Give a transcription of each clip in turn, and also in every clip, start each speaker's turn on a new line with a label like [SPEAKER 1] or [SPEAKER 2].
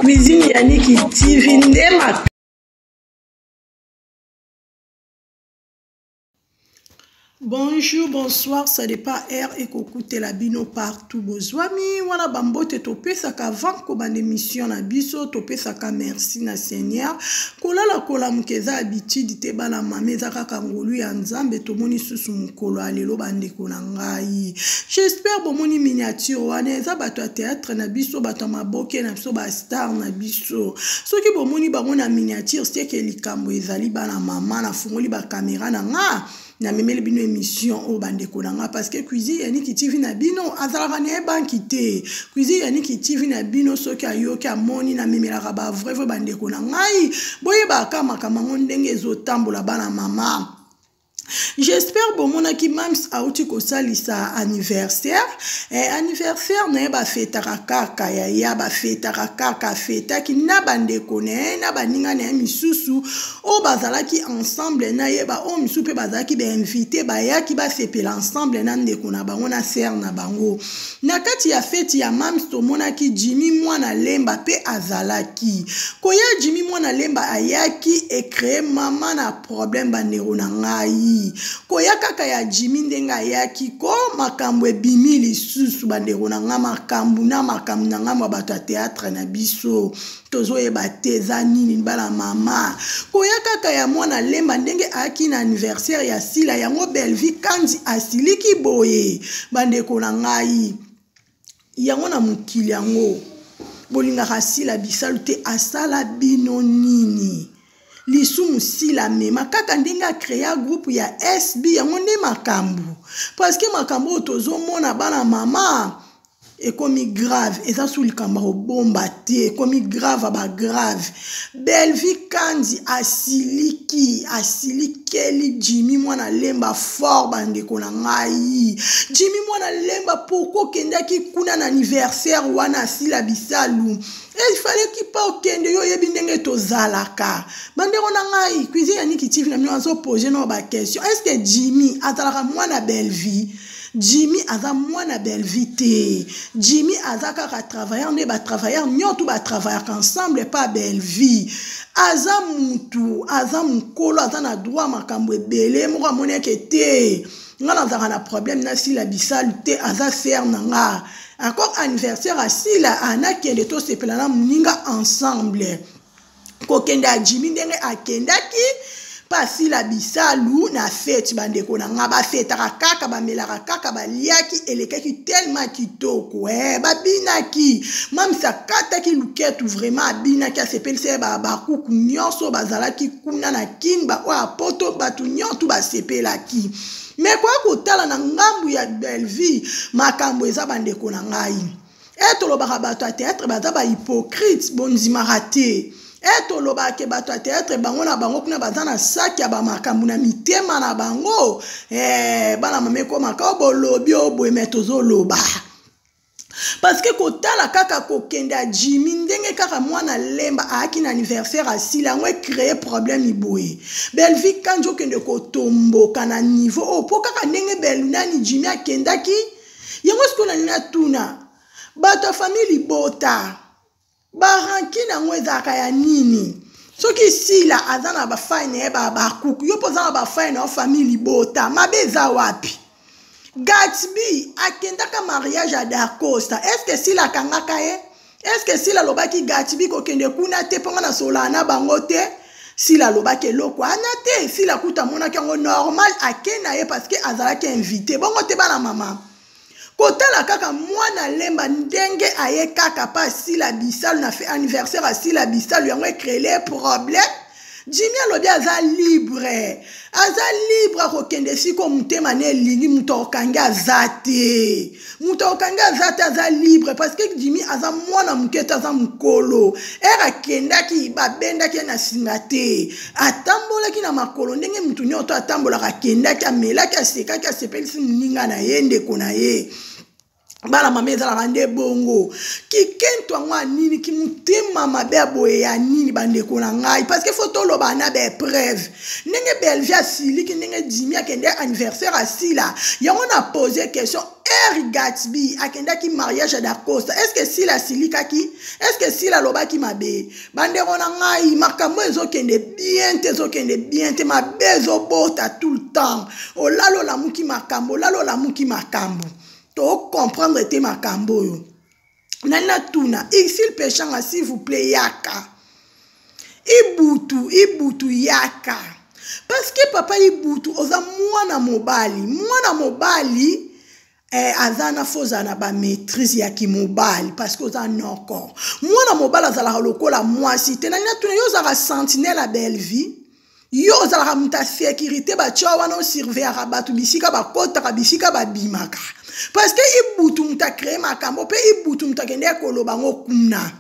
[SPEAKER 1] Cuisine Yannick TV nde Bonjour, bonsoir, ça dépend heure ekokutela bino partout bozwami wana bambote topesaka avant kobanda émission na biso topesaka merci na Seigneur kolala kolamuka eza habitude te bana mama eza kaka ngolu ya Nzambe tomoni susu mokolo ya lelo bandeko na ngai j'espère bomoni miniature wana eza bato ya théâtre na biso bato ya maboke na biso ba star na biso soki bomoni bango na miniature seke likambo ezali bana mama nafungoli bakamera na nga namemeli bino émission oyo bandeko na nga parce que cuisine yaniki tv na bino azalaka na ye banki te cuisine yaniki tv na bino soki ayoki amoni namemelaka ba vrai vrai bandeko na ngai boyebaka makambo yango ndenge ezotambola bana mama J'espère bomonaki mams auti kosalisa anniversaire eh, anniversaire na ye bafetaka kaka yaya bafetaka kaka afetaki na bandeko na ye na baninga na ye misusu oyo bazalaki ensemble na ye baoyo misusu mpe bazalaki bainvite bayaki basepela ensemble na ndeko na bango na sere na bango Na kati ya feti ya Mam's tomonaki Jimmy mwana lemba pe azalaki. Koya Jimmy mwana lemba ayaki e cree mama na problème bandeko na ngai. Koya kaka ya Jimmy ndenge ayaki ko makambo ebimi lisusu bandeko na ngai makambo na makambo na ngambo ya bato ya theatre na biso. Tozoyeba te eza nini bana mama. Koya kaka ya mwana lemba ndenge ayaki na anniversaire ya Sila yango Bellevue Kandy asiliki boye bandeko na ngai yango na mokili yango bolingaka Sila Bisalu te asala bino nini lisumu Sila amema kaka ndenge acrea groupe ya SB yango nde makambo parce que makambo oyo tozomona bana mama ekomi grave eza su likambo ya kobomba te ekomi grave ba grave bellevie kandi asiliki asilikeli jimmy mwana lemba fort bandeko na ngai jimmy mwana lemba pourkui okendaki kuna na anniversaire wana asila bisalu efaleki pa okende yo oyebi ndenge tozalaka bandeko na ngai cuisine ya niki tv na bino azopose nao baquestion est ce que jimmy azalaka mwana bellevie Jimmy aza mwana Bellevue te. Jimmy aza kaka travailleur nde ba travailleur nyoto ba travaillaka ensemble pa Bellevue. Aza mutu, aza mukolo, aza na droit makambo ebele moko amoni eke te. Nga nazalaka na problème na Sila Bisalu te, aza sœur na nga. Encore anniversaire ya Sila, anakende tosepela na muninga ensemble. Kokende ya Jimmy ndenge akendaki mpe asila bisalu na feti bandeko na nga bafetaka kaka bamelaka kaka baliaki elekaki tellement kitoko eh, babinaki mamisa akataki luketu vraiment abinaki asepelisi ye bakuku nyonso bazalaki kuna na kin baoyo ya poto bato nyonso basepelaki me koya kotala na ngambu ya bellevue makambo eza bandeko na ngai e tolobaka bato ya théâtre baza ba hypocrite bondimaka te e tolobaka ke bato ya théâtre bango na bango kuna baza na saki ya bamakambo na mitema na bango e, bana mama ekomaka o bolobi o boye me tozoloba parce que kotala kaka kokende ya jimmy ndenge kaka mwana lemba ayaki na anniversaire asila yango ecree problème boye bellevie kanji okende kotomboka na niveau oyo mpo kaka ndenge bel nani jimmy akendaki yango sikoyo nalingi natuna bato ya famille libota barankine yango ezalaka ya nini soki sila aza na bafai na ye bakuku yo mpo oza na bafai na yo famille libota mabe eza wapi gatsby akendaka mariage ya dacosta estce sila akangaka ye Est-ce que Sila alobaki Gatsby kokende kuna te mpo nga nasololaka na bango te? Sila alobaki eloko wana te. Sila kutu amonaki yango normal ake na ye parce que azalaki invité. Bongo te bana mama. Kotala kaka mwana lemba ndenge aye kaka pa Sila Bisalu na fe anniversaire ya Sila Bisalu yango ecrele problème. Jimmy alobi aza libre aza libre akokende esika oyo motema na elingi moto akokangi aza te moto akokangi aza te aza libre parce que Jimmy aza mwana moke te aza mokolo ere akendaki babendaki ye na singa te atambolaki na makolo ndenge moto nyonso atambolaka akendaki amelaki asekaki asepelisi moninga na ye ndeko na ye bana mama ezalaka nde bongo. Kento yango ya nini? Kimotema mabe ya boye ya nini, bandeko na ngai? Parce que faut toloba na baepreuve. Ndenge Bellevie asiliki, ndenge Jimi akende anniversaire asila yango, na pose question: R Gatsby akendaki mariage ya Dacosta, est ce que Sila asilikaki? Est ce que Sila alobaki mabe? Bandeko na ngai, makambo ezokende bien te, ezokende bien te. Mabe ezobota tout le temps. Olala, olamuki makambo, olala, olamuki makambo. Tocomprendre te makambo oyo. Nani natuna? Isil Peshanga, s'il vous plaît, yaka. Ibutu, Ibutu, yaka, parce que papa Ibutu, oza mwana mobali. Mwana mobali aza na faut ozala na bamaîtrise ya kimobali, parce que oza noko. Mwana mobali azalaka lokola mwasi te. Nani natuna? Yo ozalaka sentinelle ya Bellevie, yo ozalaka moto ya sécurité, batia wana osurveillaka bato bisika bakɔtaka, bisika babimaka. Parce que Ibutu moto acréer makambo, mpe Ibutu moto akende koloba yango kuna.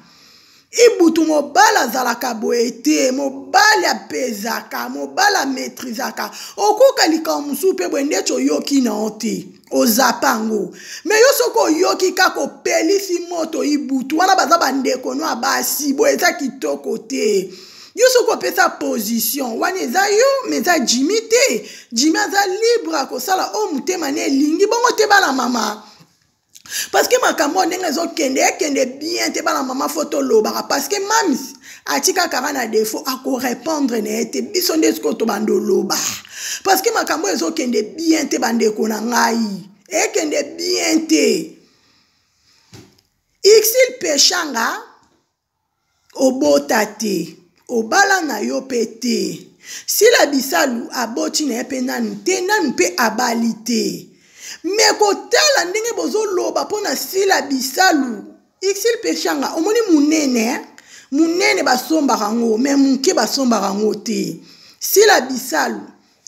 [SPEAKER 1] Ibutu, mobali azalaka boye te. Mobali apezaka, mobali amaîtrisaka. Okoka likambo mosusu mpe boye, ndeti oyoki na yo te, ozapa yango. Mais yo, soki oyoki kaka, opelisi moto. Ibutu, wana baza bandeko no ya basi, boye eza kitoko te. Yo soki opesa position wana, eza yo, mais eza Jimi te. Jimi aza libre akosala oyo motema ne elingi. Bongo te, bana mama, parce que makambo ndenge ezokende, ekende bien te. Bana mama, faut tolobaka, parce que Mams atika kaka na défaut, akorépondre na ye te. Biso nde sikoyo tobanda oloba, parce que makambo ezokende bien te. Bandeko na ngai, ekende bien te. Exil Peshanga, obota te, obala na yo mpe te. Sila Bisalu aboti na ye mpe nanu te, nanu mpe abali te. Mais kotala ndenge bozoloba mpo na Sila Bisalu, Exil Peshanga, omoni monene, monene basombaka yango, mais moke basombaka yango te. Sila Bisalu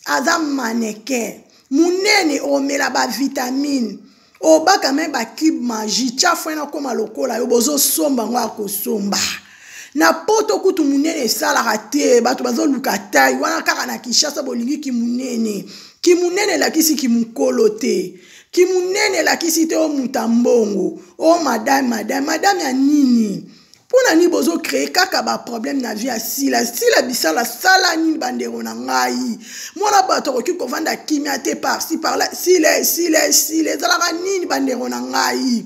[SPEAKER 1] aza mannequin monene, omela bavitamine, obaka mais bacube Maggi, tia foi nakóma lokola yo. Bozosomba yango ya kosomba na poto kutu monene esalaka te. Bato bazoluka tai wana kaka na Kinshasa. Bolingi kimunene. Kimunene elakisi kimokolo te. Kimunene elakisi te o muta mbongo. O madame, madame, madame ya nini? Mpo na nini bozocréer kaka baproblème na vie ya Sila? Sila bisala sala nini, bandeko na ngai? Mwana bato akoki kovanda kimia te? Par-ci par-là, Sila, Sila, Sila, ezalaka nini, bandeko na ngai?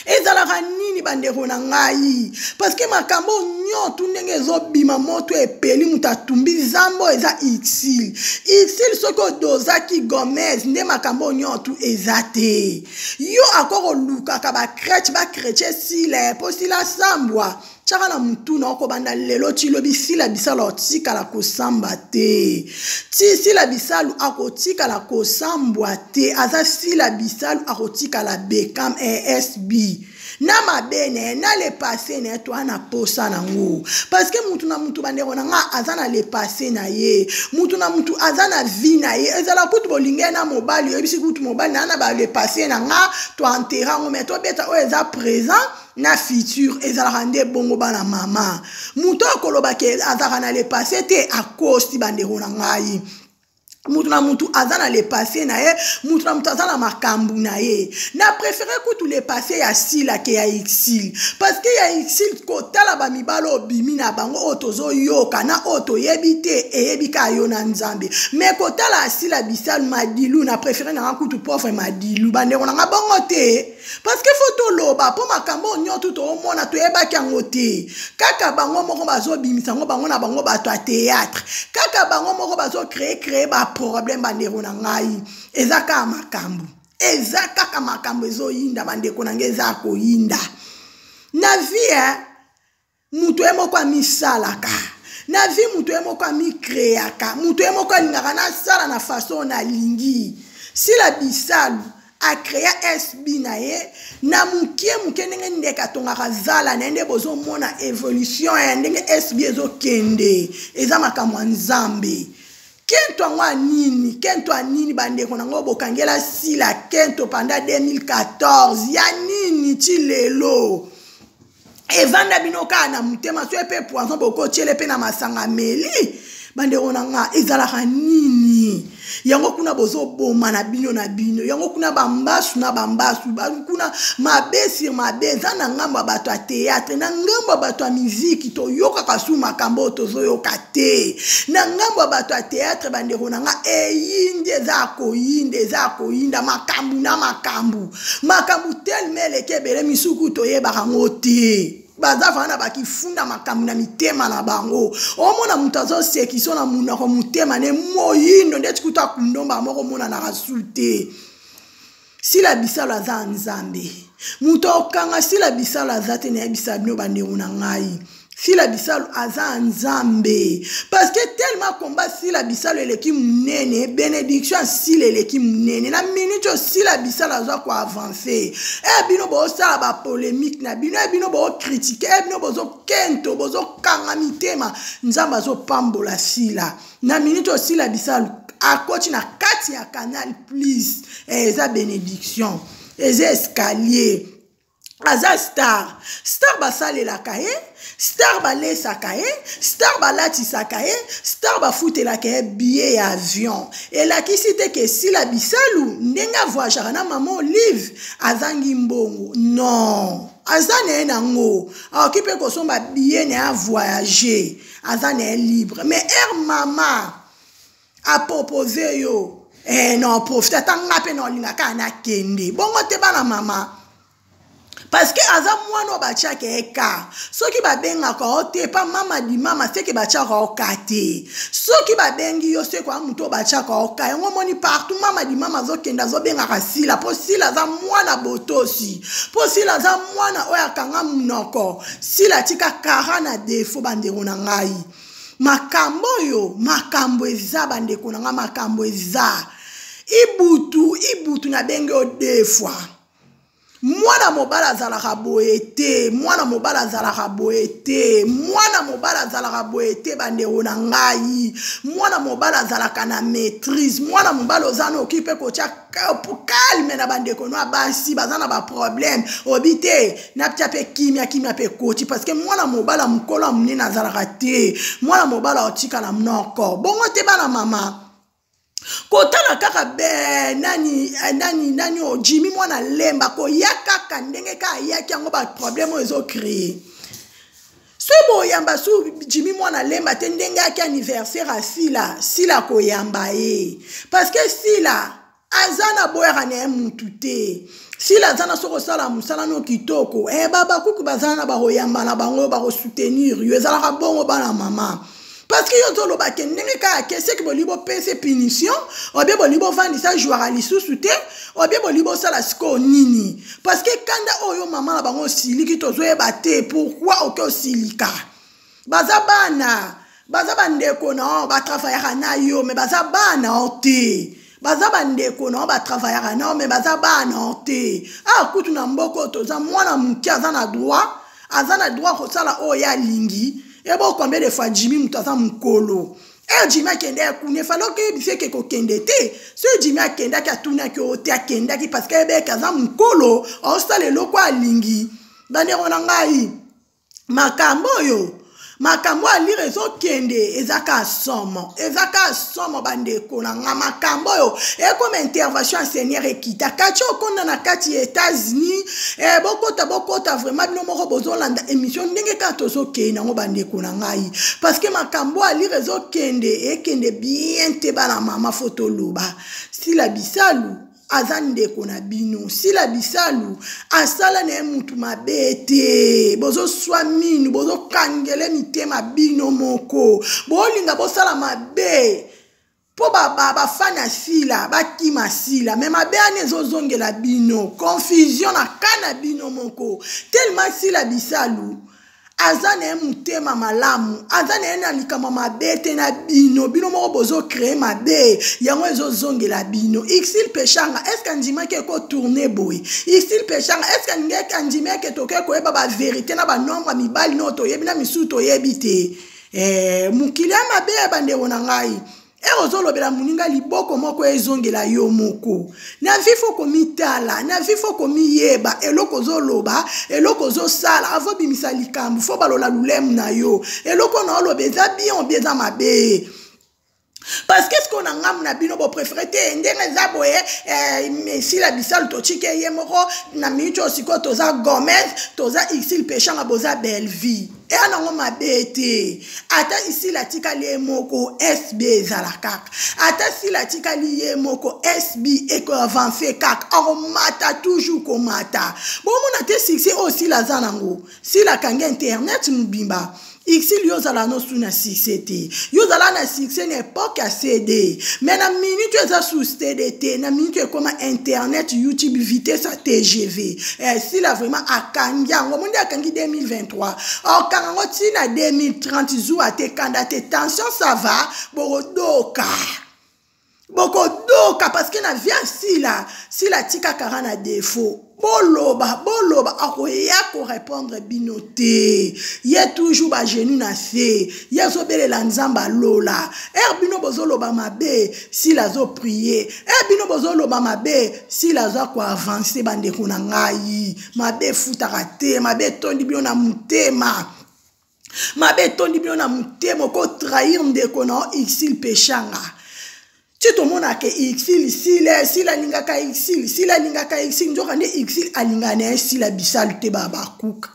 [SPEAKER 1] Ezalaka nini, bandeko na ngai? Parce que makambo nyonso ndenge ezobima, moto epeli, moto atumbi zambo, eza Exil. Exil, soki odozaki Gomez nde makambo nyonso eza te. Yo akokolukaka bachrétien, bachrétien Sila, mpo Sila sambwa. Tiaka na mutu na okobanda lelo ti lobi, Sila Bisalu akotikala kosamba te. Ti Sila Bisalu akotikala kosambwa te. Aza Sila Bisalu, akotikala Bekam esb na mabe na ye, na le passé na ye. Toa na posa nango, parce que mutu na mutu, bandeko na nga, aza na le passé na ye. Mutu na mutu aza na vie na ye. Ezala kutu bolingi na mobali, oyebisi kutu mobali na na bale passé na nga, toenterrer yango, mais tobeta oyo eza présent na futur. Ezalaka nde bongo, bana mama. Moto akolobaki azalaka na le passé te, akosti. Bandeko na ngai, mutu na mutu aza na le passé na ye, mutu na mutu aza na makambo na ye. Na préféré kutu le passé ya Sila que ya Exil, parce que ya Exil, kotala bamibali obimi na bango, oyo tozoyoka na oyo toyebi te, eyebi kaka yo na Nzambe. Mais kotala ya Sila Bisalu, Madilu, na préféré nanga kutu pauvre Madilu, bandeko nanga. Bongo te, parce que faut toloba, mpo makambo oyo nyonso toomona, toyebaki yango te. Kaka bango moko bazobimisa yango, bango na bango bato ya théâtre, kaka bango moko bazocréer créer baproblème. Bandeko na ngai, eza kaka makambo, eza kaka makambo ezoyinda. Bandeko na ngai, eza koyinda na vie, eh? Moto ye moko amisalaka na vie, moto ye moko amicréaka, moto ye moko alingaka nasala na façon nalingi. Sila Bisalu acréa SB na ye na mokie moke, ndenge ndeke atongaka zala na ye, nde bozomona évolution ya ndenge SB ezokende. Eza makambo ya Nzambe. Kento yango ya nini? Kento ya nini, bandeko nango? Bokangela Sila kento pendant 2014 ya nini? Ti lelo evanda bino kaka na motema. So mpe poison bokotiele mpe na masanga meli. Bandeko na nga, ezalaka nini yango kuna? Bozoboma na bino na bino yango kuna, bambasu na bambasu kuna, mabe sur mabe. Eza na ngambo ya bato ya théâtre, na ngambo ya bato ya miziki, toyokaka su makambo oyo tozoyoka te. Na ngambo ya bato ya théâtre, bandeko na nga, eyindi, eza ya koyinda, eza ya koyinda, makambo na makambo, makambo telema eleki ebele, misuku toyebaka yango te. Baza vana na bakifunda makambo na mitema na bango. Omona moto azosekiso na monoko, motema ne moyindo ndeti kuta kundomba moko omonanaka su te. Sila Bisalo aza Nzambe, moto okanga Sila Bisalo aza te. Nayebisa bino, bandeko na ngai, Sila Bisalo aza Nzambe, parce que tellement komba Sila Bisalo eleki monene, bénédiction ya Sila eleki monene. Na minute oyo Sila Bisalo aza koavancer, e bino bozosala bapolémique na bino, e bino bozocritiquer, e bino bozokento, bozokanga mitema. Nzambe azopambola Sila. Na minute oyo Sila Bisalo akoti na kati ya Canal Plus, eza bénédiction, eza escalier. Aza star, star basalelaka ye, star balesaka ye, star balatisaka ye, star bafutelaka ye billet ya avion. Elakisi te ke Sila Bisalu, ndenge avoyageaka na mama Olive, azangi mbongo. Non, aza na ye nango, akoki mpe kosomba billet na ye, avoyage, aza na ye libre. Mais ere mama apropose yo, non, profite ata nga mpe na olinga kaka nakende bongo te, bana mama, parce que aza mwana oyo batiaka ye ka. Soki babengaka yo te pa mama di mama, seke batiaka yo ka te. Soki babengi yo, seke oya motu oyo batiaka yo ka. Yango omoni partout mama di mama azokende, azobengaka Sila, mpo Sila aza mwana botosi, mpo Sila aza mwana oyo akanga monoko. Sila atika kara na defo. Bandeko na ngai, makambo oyo, makambo eza, bandeko na ngai, makambo eza. Ibutu, Ibutu, nabengi yo deux fois. Mwana mobali azalaka boye te, mwana mobali azalaka boye te, mwana mobali azalaka boye te. Bandeko na ngai, mwana mobali azalaka na maîtrise. Mwana mobali oza na oki mpe kotia calme na bandeko no ya basi baza na baproblème, obi te natia mpe kimia, kimia mpe ekoti, parce que mwana mobali ya mokolo ya monene azalaka te. Mwana mobali aotikala monoko bongo te. Bana mama, kotala kaka be nani nani nani oyo Jimi mwana lemba koya kaka ndenge kaka ayaki yango, baproblème oyo ezocréer. Soki boyamba su Jimi mwana lemba te ndenge ayaki anniversaire asila, Sila koyamba ye, parce que Sila aza na boyaka na ye mutu te. Sila aza na, soki osala mosala no kitoko, babakuku baza na bakoyamba na bango, bakosoutenir yo. Ezalaka bongo, bana mama, parce que yo ozoloba ke ndenge kaka ke seki bolingi bopesa punition, obie bolingi bovandisa jouaka lisusu te, obie bolingi bosala sikoyo nini? Parce que kanda oyo mama na bango osiliki, tozoyeba te pourquoi oke osilika. Baza bana, baza bandeko na yo, batravaillaka na yo, mais baza bana o te. Baza bandeko na yo, batravaillaka na yo, mais baza bana o te. Ah, kutu na mboka oyo toza, mwana moke aza na droit, aza na droit kosala oyo ye alingi. Ebo combien de fois Jimi, moto aza mokolo, e Jimi akende kuna, efale okeyebisa eke kokende te. Soki Jimi akendaki, atunaki oyo te, akendaki parce que ayebeke aza mokolo, aosala eloko alingi. Bandeko na ngai, makambo oyo, makambo alire ezokende, eza ka somo, eza ka somo. Bandeko na nga, makambo oyo ekoma intervention ya Seigneur ekita kati okonda na kati ya États-Unis. Bokota, bokota vraiment bino moko, bozolanda émission ndenge kaka tozokende yango, bandeko na ngai, parce que makambo alire ezokende, ekende bien te. Bana mama, fo toloba, Sila Bisalu aza ndeko na bino. Sila Bisalu asala na ye mutu mabe te. Bozoswa minu, bozokangele mitema bino moko, bolinga bosala mabe mpo bafani ya Sila bakima Sila, mais mabe wana ezozongela bino, confusion na ka na bino moko. Tellement Sila Bisalu aza na ye motema malamu, aza na ye na likambo mabe te na bino. Bino moko bozocréer mabe, yango ezozongela bino. Ursule Peshanga, est-ce andimaki ekotourner boye? Ursule Peshanga, est-ce alingaki andimi eke toke koyeba bavérité na banombre ya mibali no toyebi na misusu toyebi te? Mokili ya mabe ya bandeko na ngai, ere ozolobela moninga liboko moko, ezongela yo moko. Na vie, fo komitala, na vie, fo komiyeba. Eloko ozoloba, eloko ozosala, avobimisa likambo, fo balola lulemu na yo. Eloko na oloba eza bien obi eza mabe. Parce que sikoyo na ngambo na bino bopréféré te ndenge eza boye, Esila Bisalu totike ye moko na minute oyo. Sikoyo toza Gomez, toza Ursule Peshanga, boza Bellevie. Eya nango mabe te. Ata Isila atikali ye moko, SB ezala kaka. Ata Sila atikali ye moko, SB ekoavance kaka, akomata toujours komata. Bomona te succès oyo Sila aza nango? Sila akangi internet mobimba. Ursule, yo ozala no su na succès te. Yo ozala na succès na époque ya CD, mais na minute oyo eza sous CD te. Na minute oyo ekoma internet, YouTube, vitesse ya TGV. Sila vraiment akangi yango. Mondi akangi 2023, akanga yango ntina 2030. Zuwa te, kanda te, tension, ça va. Bokodoka, bokodoka, parce que na vie ya Sila, Sila atika kaka na défaut. Boloba, boloba, akoya korépondre bino te. Ye toujours bagenou na se, ye azobelela Nzambe alola. Ere bino bozoloba mabe, Sila azoprie. Ere bino bozoloba mabe, Sila aza koavance. Bandeko na ngai, mabe efutaka te. Mabe etondi bino na motema, mabe etondi bino na motema. Okotrahir ndeko na yo Ursule Peshanga ti tomonaka Ursule, Sila, Sila alingaka Ursule, Sila alingaka Ursule. Nzoka nde Ursule alingaka na ye Sila Bisalu te. Babakuka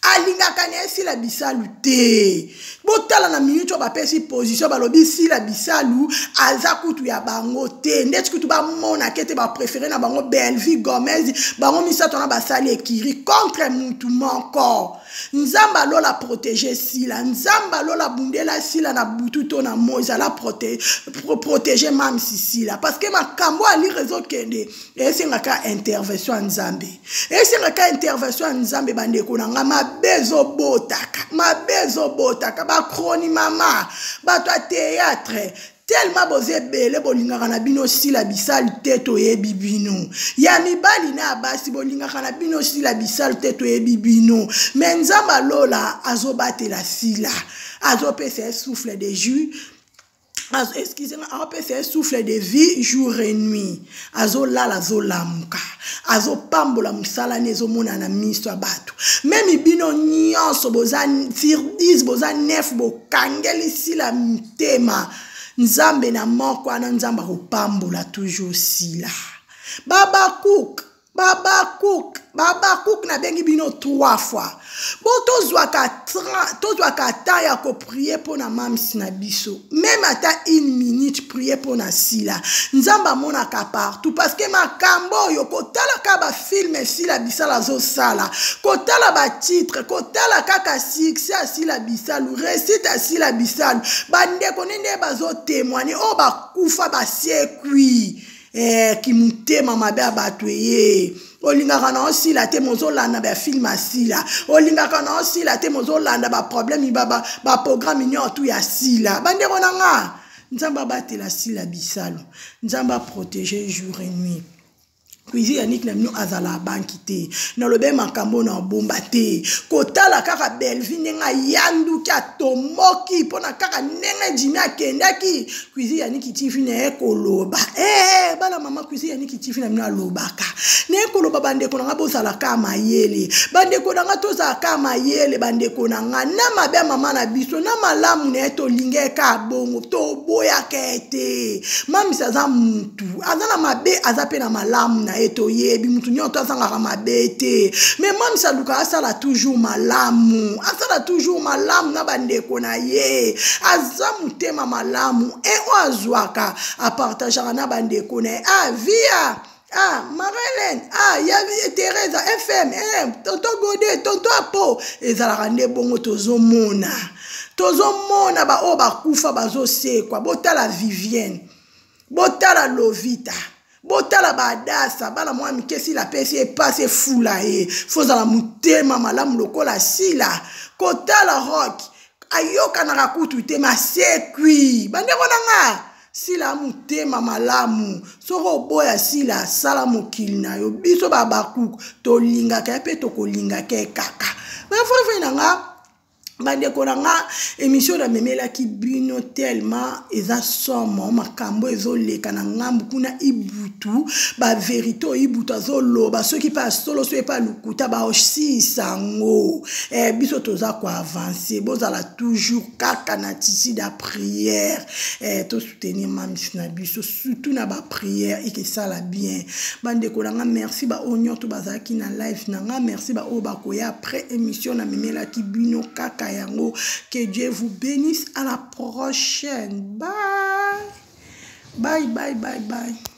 [SPEAKER 1] alingaka na ye Sila Bisalu te. Botala na minute oyo bapesi position, balobi Sila Bisalu aza kutu ya bango te. Ndeti kutu bamonaka ete bapréféré na bango Bellevie, Gomez. Bango misato wana basali ekiri contre mutu moko. Nzambe alola protege Sila, Nzambe alola bundela Sila na butu to na moi. Ezala protege mamsi Sila, parce que makambo alire ezokende, esengaka intervention ya Nzambe, esengaka intervention ya Nzambe. Bandeko na nga, mabe ezobotaka, mabe ezobotaka. Bachroni mama, bato ya théâtre, tellement boza ebele, bolingaka na bino Sila Bisalu te, toyebi bino. Ya mibali na ya basi, bolingaka na bino Sila Bisalu te, toyebi bino. Mais Nzambe alola azobatela Sila, azopesa ye souffle de jus, excusez nga, aopesa ye souffle de vie jour et nuit. Azolala, azolamuka, azopambola mosala ni ezomonana na miso ya bato. Même bino nyonso boza sur 10, boza 9, bokangeli Sila mitema. Nzambe na moko wana, Nzambe akopambola toujours Sila. Babakuk, babakuk, babakuk, nabengi bino trois fois. Bo tozwaka temps ya koprier mpo na mamisi na biso, même ata une minute, prier mpo na Sila. Nzambe amonaka partout, parce que makambo oyo, kotala kaka bafilm Sila Bisala azosala, kotala batitre, kotala kaka succès ya Sila Bisalu, réussite ya Sila Bisalu, bandeko nde bazotémoigne oyo bakufa basekwi. Kimutema mabe ya bato eye. Olingaka na osila te, mozolanda bafilm asila. Olingaka na osila te, mozolanda baproblème, baprogramme nyonso ya Sila. Bandeko na nga, Nzambe abatela Sila Bisalo, Nzambe aprotege jour et nuit. Cuisine Yannick na bino azala banki te. Nalobe makambo na bomba te. Kotala kaka Bellevie ndenge ayanduki, atomboki mpona kaka ndenge Jimi akendaki. Cuisine Yannick TV na ye koloba, bana mama, Cuisine Yannick TV na bino alobaka naye koloba. Bandeko na nga, bozalaka mayele. Bandeko na nga, tozalaka mayele. Bandeko na nga, na mabe ya mama na biso, na malamu na ye, tolinga eka bongo, toboyaka ete mamisi aza mutu, aza na mabe, aza mpe na malamu na ye. Toyebi mutu nyonso azangaka mabe te, mais mamisi aluka asala toujours malamu, asala toujours malamu na bandeko na ye. Aza motema malamu e oyo azwaka, apartageaka na bandeko na ye. Ah, via, ah, Marilyn, ah, ya Teresa FM, tonton Gode, tonton Apo, ezalaka nde bongo. Tozomona, tozomona baoyo bakufa bazosekwa. Botala Vivienne, botala Lovita, botala Badasa, bana mwa mike. Sila apesi epasi, efula ye. Fozala motema malamu lokola Sila. Kotala Rock, ayokanaka kutu te, masekwi. Bandeko na nga, Sila motema malamu. Soki oboya Sila, asala mokili na yo. Biso babakuku tolingaka ye mpe tokolingaka ye kaka. Bavrai na nga. Bandeko na nga, émission namemelaki bino tellement eza somo, makambo ezoleka na ngambu kuna. Ibutu, baverité oyo Ibutu azoloba, soki mpe asolo, soki mpe alukuta, baosisa yango. Biso toza koavancer. Bozala toujours kaka na attitude ya prière. Tosoutenir mamisi na biso, surtout na baprière, ekesala bien. Bandeko na nga, merci baoyo nyonso bazalaki na live na nga, merci baoyo bakoya après émission namemelaki bino kaka yango. Que Dieu vous bénisse, à la prochaine, bye bye bye bye bye.